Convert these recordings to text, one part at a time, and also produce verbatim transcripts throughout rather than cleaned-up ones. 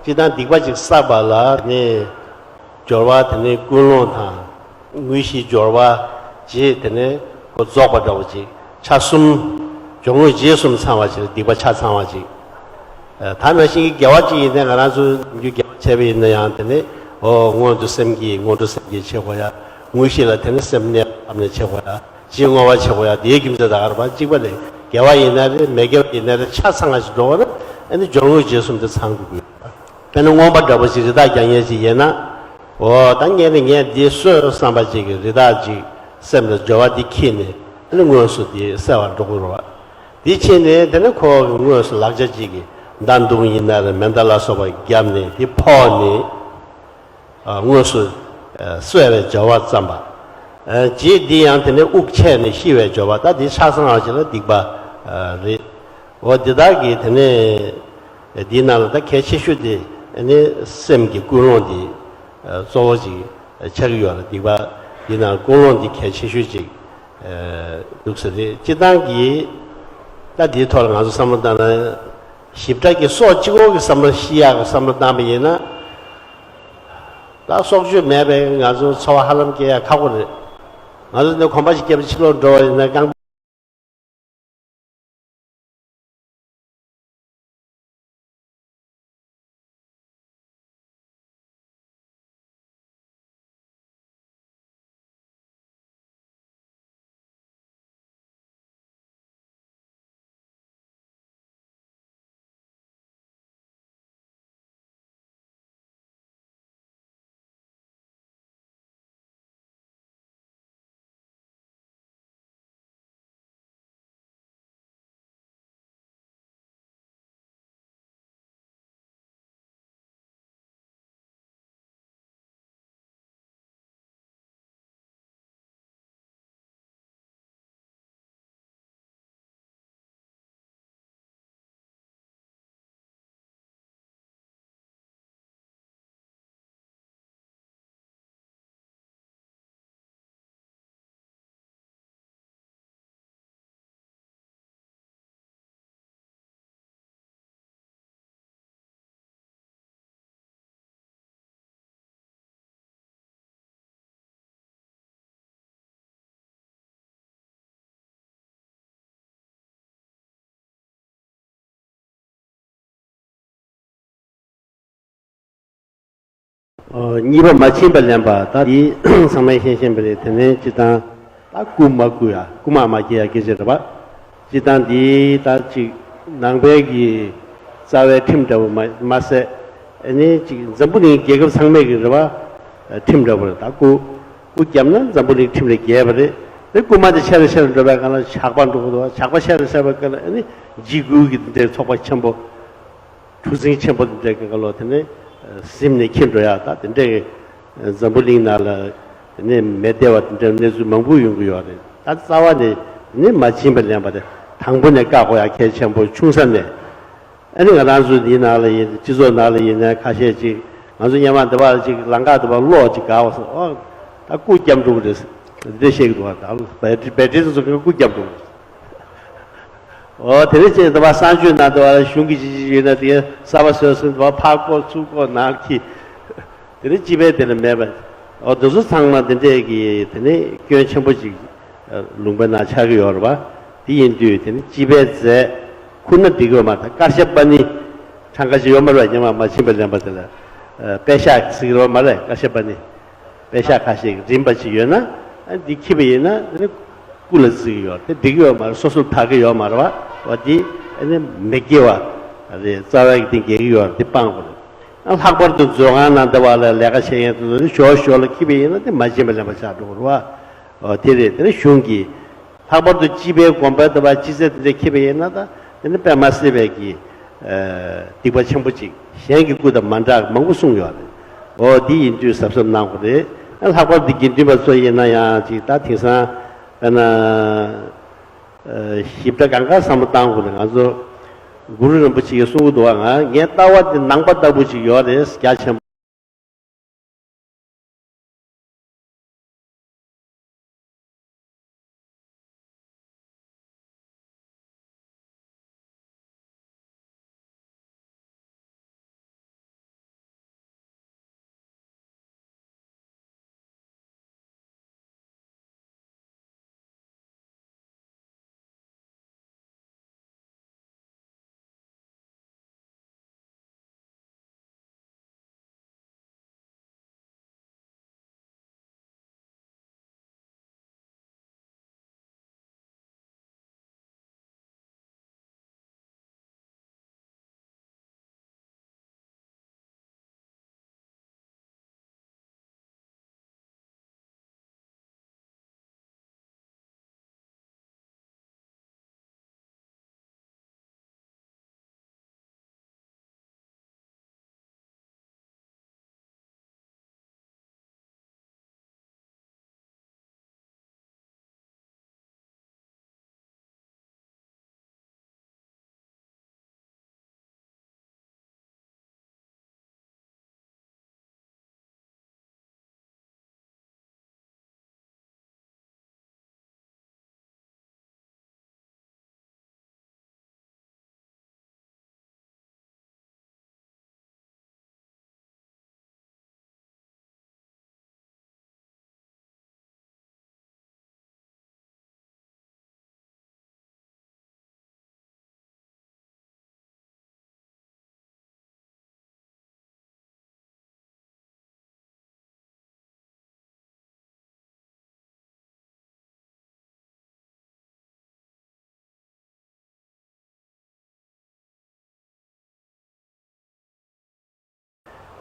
སྤྱིར་བཏང་སྡིག་པ་ཅིག་བསགས་པ་ལ་ནི་སྦྱོར་བ་དེ་ནི་ཀུན་སློང་དང་དངོས་གཞིའི་སྦྱོར་བ་བྱེད་དེ་ནི་ཁོ་རྫོགས་པ་འདྲ་བོ་ཅིག་ཆ་གསུམ། སྦྱོར་དངོས་རྗེས་གསུམ་ཚང་བ་ཅིག་སྡིག་པ་ཆ་ཚང་བ་ཅིག་ཨ། ད་ནང་བཞིན་གྱི་དགེ་བ་ཅིག་ཡིན་ན་ང་རང་ཚོ་ནམ་རྒྱུན་དགེ་བ་བྱས་པ་ཡིན་ན་ཡང་དེ་ནི་འོ་སྔོན་དུ་སེམས་བསྐྱེད་སྔོན་འགྲོ་སེམས་བསྐྱེད་བྱེད་དགོས་ཡ། དངོས་གཞི་ལ་དེ་ནི་སེམས་གནས་ཐབས་ནས་བྱེད་དགོས་ཡ། ཕྱིའི་བསྔོ་བ་བྱེད་དགོས་ཡ། དེའི་རྒྱུ་མཚན་ད་ག་རེ་བ་གཅིག་པ་ནི་དགེ་བ་ཡིན་ན་རེད་མི་དགེ་བ་ཡིན་ན་རེད་ཆ་ཚང་བ་ཞིག་འགྲོ་བ་ན་ཨ་ནི་སྦྱོར་དངོས་རྗེས་གསུམ་དེ་ཚང་དགོས་ཀྱི་ཡོད། དཔེར་ན་རྔོན་པ་འདྲ་པོ་ཞིག་རི་དྭགས་རྒྱག་མཁན་ཞིག་ཡིན་ན། འོ་ད་ངས་ནི་ངས་འདི་གསོད་བསམ་པ་ཅིག་གིས་རི་དྭགས་ཅིག་སེམས་ལ་སྦྱོར་བ་འདི་འཁྱེར་ནས་ཨ་ནི་དངོས་སུ་འདི་བསད་པར་འགྲོ་དགོས་རེད་བ། འདི་ཕྱིན་ནས་དེ་ནི་ཁོ་གི་དངོས་སུ་ལག་ཆ་གཅིག་གིས་མདའ་མདུང་ཡིན་ན་རེད་མེ་མདའ་ལ་སོགས་པ་བརྒྱབ་ནས་དེ་ཕོག་ནས། ཨ། དངོས་སུ་ཨ་གསོད་པའི་སྦྱོར་བ་བརྩམས་པ། ཨ། རྗེས་འདི་ཡང་དེ་ནས་དབུགས་ཆད་ནས་ཤི་བའི་སྦྱོར་བ། ད་འདི་ཆ་ཚང་བ་ཞིག་ལ་སྡིག་པ་ཨ་རེད། འོ་འདི་དག་གིས་དེ་ནས་འདིའི་ནང་ལ་ད་གལ་ཆེ་ཤོས་དེ་ནི་སེམས་ཀྱི་ཀུན་སློང་འདི་ཨ་གཙོ་བོ་ཅིག་ཆགས་ཀྱི་ཡོད་ལ། སྡིག་པ་འདིའི་ནང་ཀུན་སློང་འདི་གལ་ཆེ་ཤོས་ཅིག་འདུག་ས་རེད། སྤྱིར་བཏང་གི་ད་འདིའི་ཐོག་ལ་ང་ཚོ་བསམ་བློ་བཏང་ན། ཞིབ་ཕྲ་གི་སྲོག་གཅིག་པོ་གི་བསམ་བློ་ཤི་ཡག་གི་བསམ་བློ་བཏང་པ་ཡིན་ན། ད་སྲོག་གཅོད་མེད་པའི་ང་ཚོ་འཚོ་བ་ཧ་ལམ་སྐྱེལ་ཡག་ཁག་པོ་རེད། ང་ཚོ་འདི་གོམ་པ་ཞིག་བརྒྱབ་ཕྱི་ལོགས་འགྲོ་བ་ཡིན་ན་རྐང་ཨོ། གཉིས་པ་མ་བྱིན་པ་ལེན་པ། ད་འདི་ཚང་མས་ཤེས་ཤེས་པ་རེད། དེ་ནས་སྤྱིར་བཏང་ད་རྐུ་མ་རྐུ་ཡ། རྐུ་མ་མ་སྐྱེལ་ཡ་སྐད་ཆ་རེད་པ། སྤྱིར་བཏང་འདི་ད་ཅིག་ནང་པའི་གི་རྩ་བའི་ཁྲིམས་འདྲ་བོ་མ་མ་ཟད། ཨ་ནི་ཅིག་འཛམ་བུ་གླིང་རྒྱལ་ཁབ་ཚང་མས་གི་རེད་པ། ཁྲིམས་འདྲ་བོ་རེད། ད་རྐུ་རྐུ་བརྒྱབ་ན་འཛམ་བུ་གླིང་ཁྲིམས་ལས་འགལ་བ་རེད། དེ་རྐུ་མ་དེ་ཆེ་རུ་ཆེ་རུ་འགྲོ་བའི་སྒང་ལ་ཇག་པ་འགྲོ་གི་འདུག་ཇག་པ་ཆེ་རུ་ཆེ་བའི་སྒང་ལ་ཨ་ནི་འཇིགས་སྐུལ་གི་འདི་འདྲའི་ཚོགས་པ་ཆེན་པོ། གྲུ་གཟིངས་ཆེན་པོ་དེ་འདྲའི་སྒང་ལ་དེ་ནས་ཟིན་ནས་འཁྱེར་འགྲོ་ཡ། ད་དེ་འདྲའི་འཛམ་བུ་གླིང་ནང་ལ་དེ་ནས་མི་བདེ་བ་དེ་འདྲའི་གནས་ཚུལ་མང་པོ་ཡོང་གི་ཡོད་རེད། ད་རྩ་བ་ནས་དེ་ནས་མ་བྱིན་པ་ལེན་པ་དེ་དང་པོ་ནས་བཀག་དགོས་ཡ་གལ་ཆེན་པོ། ཆུང་ས་ནས། ཨ་ནི་ང་རང་ཚོ་འདིའི་ནང་ལ་ཡིན། སྤྱི་ཚོགས་ནང་ལ་ཡིན་ན་ཁ་ཤས་ཅིག་ང་ཚོ་སྔོན་མ་འདི་བར་ཅིག་ལམ་ཁ་འདི་བར་གློག་ཅིག་བཀག་པ་སོང་། ཨོ། ད་རྐུ་བརྒྱབ་འགྲོ་གི་རེད། འདི་བཤད་ཀྱི་འདུག་ད་བེ་ཊི་བེ་ཊི་རི་ཚོ་རྐུ་བརྒྱབ་འགྲོ་གི་རེད། ཨོ། དེ་ནས་ཅིག་འདི་བར་གསང་སྤྱོད་ནང་འདི་བར་གཞུང་གི་ཅི་ཅི་ཡོད་ན་དེ་གསར་པ་བཟོས་སོང་། འདི་བར་ཕར་བཀོག་ཚུར་བཀོག་ནང་འཁྱེར། དེ་ནས་སྤྱི་པའི་དེ་ལ་མེད་པ། ཨོ། འདི་ཚོ་ཚང་མ་འདི་འདྲས་ཀྱི་དེ་ནས་སྐྱོན་ཆེན་པོ་ཅིག་ལུང་པའི་ནང་ཆགས་ཀྱི་ཡོད་རེད་པ། དེ་ཡིན་དུས་དེ་ནས་སྤྱི་པའི་རྫས་ཁུར་ན་འགྲིག་གི་ཡོད་མ་རེད། ཀར་ཤ་པ་ནི་གྲངས་ཀ་ཅིག་ཡོད་མ་རེད་པ། སྔོན་མ་མ་བྱིན་པ་ལེན་པ་དེ་ལ་པད་ཤག་ཟེར་གྱི་རེད་པ། མ་རེད། ཀར་ཤ་པ་ནི་པད་ཤག་ཁ་ཤས་ཀྱི་རིམ་པ་ཅིག་ཡོད་ན་ཨ་འདི་འཁྱེར་པ་ཡིན་ན་དེ་ནས་རྐུ་ལ་བརྩི་གི་ཡོད་རེད། དེ་འགྲིག་གི་ཡོད་མ་རེད། སོ་སོར་བདག་གི་ཡོད་མ་རེད་པ། འོ་དེ་ཨ་ནི་མི་དགེ་བ་རེད། རྩ་བའི་གི་དེ་འགལ་གྱི་ཡོད་རེད། དེ་སྤང་དགོས་རེད། ལྷག་པར་དུ་མཛོད་ཁང་ནང་འདི་བ་ལ་ལས་ཀ་བྱེད་མཁན་དེ་ཚོ་ནི་ཞོར་ཞོར་ལ་འཁྱེར་པ་ཡིན་ན་དེ་མ་བྱིན་པ་ལེན་པ་ཆགས་འགྲོ་གི་རེད་པ། ཨོ་དེ་རེད། དེ་ནི་གཞུང་གིས་ལྷག་པར་དུ་སྤྱི་པའི་དགོན་པའི་འདི་བ་སྤྱི་ཚེ་དེ་འདྲ་འཁྱེར་པ་ཡིན་ན་ད་དེ་ནི་དཔེ་མ་སྲིད་པའི་གི་ཨ་སྡིག་པ་ཆེན་པོ་ཅིག་གཞན་གྱི་སྐུ་དང་མ་འདྲ་མང་པོ་གསུངས་ཡོད་རེད། ཨོ་དེ་ཡིན་དུས་གཟབ་གཟབ་གནང་དགོས་རེད། ལྷག་པར་དུ་དགེ་འདུན་པ་ཚོ་ཡིན་ན་ཡང་ཅིག་ད་དེང་སང་དཔེར་ན། ཨ། ཞིབ་ཕྲ་གང་ག་བསམ་བློ་བཏང་དགོས་རེད། ང་ཚོ་གུ་རུ་རིན་པོ་ཆེ་གིས་གསུང་གི་འདུག་པ། ང་ངའི་ལྟ་བ་འདི་ནང་པ་ལྟ་བུ་ཅིག་ཡོད་རེད། རྒྱ་ཆེན་པོ།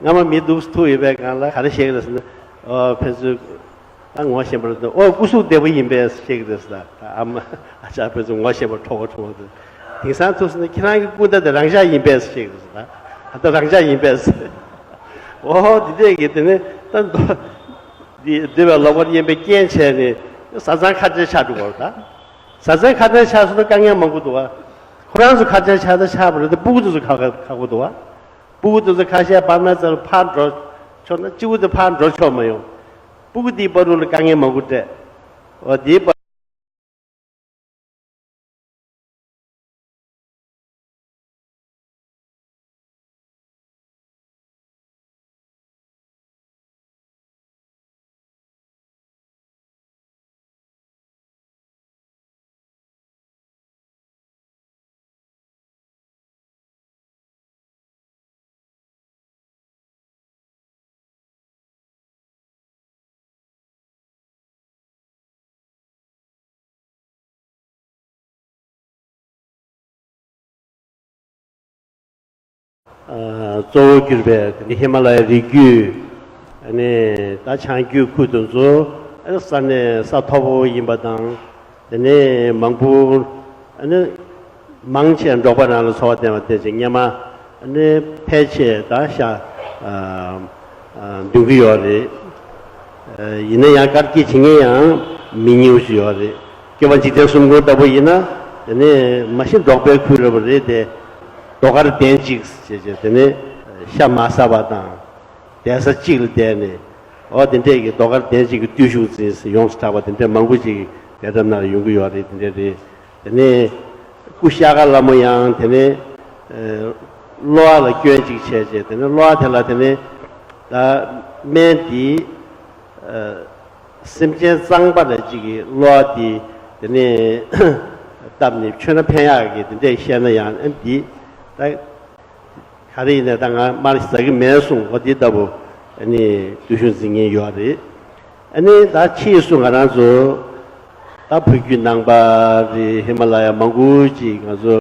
སྔ་མ་མི་སྡུག་ཐུག་ཡོད་པའི་སྒང་ལ་ག་རེ་བཤད་ཀྱི་རེད་ཟེར་ན། ཨོ་ཕན་ཚུན་ད་ངོ་ཤེས་པ་རེད་འདུག་ཨོ་སྐུ་གཟུགས་བདེ་པོ་ཡིན་པས་བཤད་ཀྱི་རེད་ཟེར། ད་ཨ་མ་ཨ་ཅག་ཕན་ཚུན་ངོ་ཤེས་པ་གྲོགས་པོ་གྲོགས་པོ་འདུག་དེང་སང་ཐུག་སོང་ན་ཁྱེད་རང་གི་སྐུ་ཟླ་དེ་རང་ཤག་ཡིན་པས་བཤད་ཀྱི་རེད་ཟེར། ད་ད་རང་ཤག་ཡིན་པས། ཨོ་དེ་འདྲས་ཀྱི་དེ་ནས་ད་འདི་འདུལ་བའི་ལོག་པར་གཡེམ་པའི་རྐྱེན་བྱས་ནས་བཟའ་ཚང་ཁ་བྲལ་ཆགས་འགྲོ་བ་རེད་ད། བཟའ་ཚང་ཁ་བྲལ་ཆགས་སོང་ན་དཀའ་ངལ་མང་པོ་འདུག་བ། ཁོ་རང་ཚོ་ཁ་བྲལ་ཆགས་ད་ཆགས་པ་རེད་དེ་སྤུ་གུ་དེ་ཚོ་ཁག་ཁག་པོ་འདུག་བ། སྤུ་གུ་དེ་ཚོ་ཁ་ཤས་བར་མ་ཚར་ཕར་འགྲོ་ཆོག་ན་གཅིག་པུ་དེ་ཕར་འགྲོ་ཆོག་མ་ཡོང་། སྤུ་གུ་དེའི་བར་དུ་ལ་དཀའ་ངལ་མང་པོ་འཕྲད། འོ་དེའི་བར། གཙོ་བོ་གྱུར་པའི་དེ་ནི་ཧི་མ་ལ་ཡའི་རི་རྒྱུད། ཨ་ནི་ད་བྱང་རྒྱུད་ཁུལ་དེ་ཚོ་ཨ་ནི་ས་གནས་ས་མཐོ་པོ་ཡིན་པ་དང་། དེ་ནས་མང་པོ་ཨ་ནི་མང་ཆེ་འབྲོག་པ་རང་ལ་འཚོ་བ་བསྟེན་པ་བསྟེན་ཅིང་སྔ་མ་ཨ་ནི་ཕལ་ཆེར་ད་ཤ་ཨ་ཨ་འདོན་གྱི་ཡོད་རེད། ཨ་ཡིན་ན་ཡང་དཀར་སྐྱེས་བྱེད་མཁན་ཡང་མི་ཉུང་ཞིག་ཡོད་རེད། སྐྱེ་བ་འཇིག་རྟེན་གསུམ་མགོན་ལྟ་བུ་ཡིན་ན་དེ་ནས་མ་གཞི་འབྲོག་པའི་ཁུལ་རེད་པ་རེད་དེ། རྡོ་དཀར་གདན་གཅིག་བྱས་བྱས་དེ་ནས་ཤ་མ་ཟ་བ་དང་། གདན་ས་གཅིག་ལ་བསྡད་ནས། འོ་དེ་འདྲས་ཀྱི་རྡོ་དཀར་གདན་གཅིག་གི་བརྟུལ་ཞུགས་འཛིན་ཟེར་ཡོངས་སུ་གྲགས་པ་དེ་འདྲས་མང་པོ་ཅིག་རྒྱལ་ཁབ་ནང་ལ་ཡོང་གི་ཡོད་རེད། དེ་འདྲས་རེད། དེ་ནས་སྐུ་ཤ་ཀ་ལ་མོ་ཡང་དེ་ནས་ཨ་གློ་བ་ལ་སྐྱོན་ཅིག་བྱས་བྱས་དེ་ནས་གློ་བ་དེ་ལ་དེ་ནས་ད་སྨན་འདི་ཨ་སེམས་ཅན་གཙང་པ་ལ་ཅིག་གི་གློ་བ་འདི་དེ་ནས་བཏབ་ནས་མཆོད་ན་ཕན་ཡག་གི་དེ་འདྲས་བཤད་ན་ཡང་ཨ་འདི་ད། ག་རེ་ཡིན་ནའི་ད་ང་མར་ཟ་གི་མེད་གསུངས། འོ་དེ་ལྟ་བུ་ཨ་ནི་བརྟུལ་ཞུགས་འཛིན་མཁན་ཡོད་རེད། ཨ་ནི་ད་ཕྱིས་སུ་ང་རང་ཚོ་ད་བོད་བརྒྱུད་ནང་པ་རེད། ཧི་མ་ལ་ཡ་མང་པོ་ཅིག་ང་ཚོ་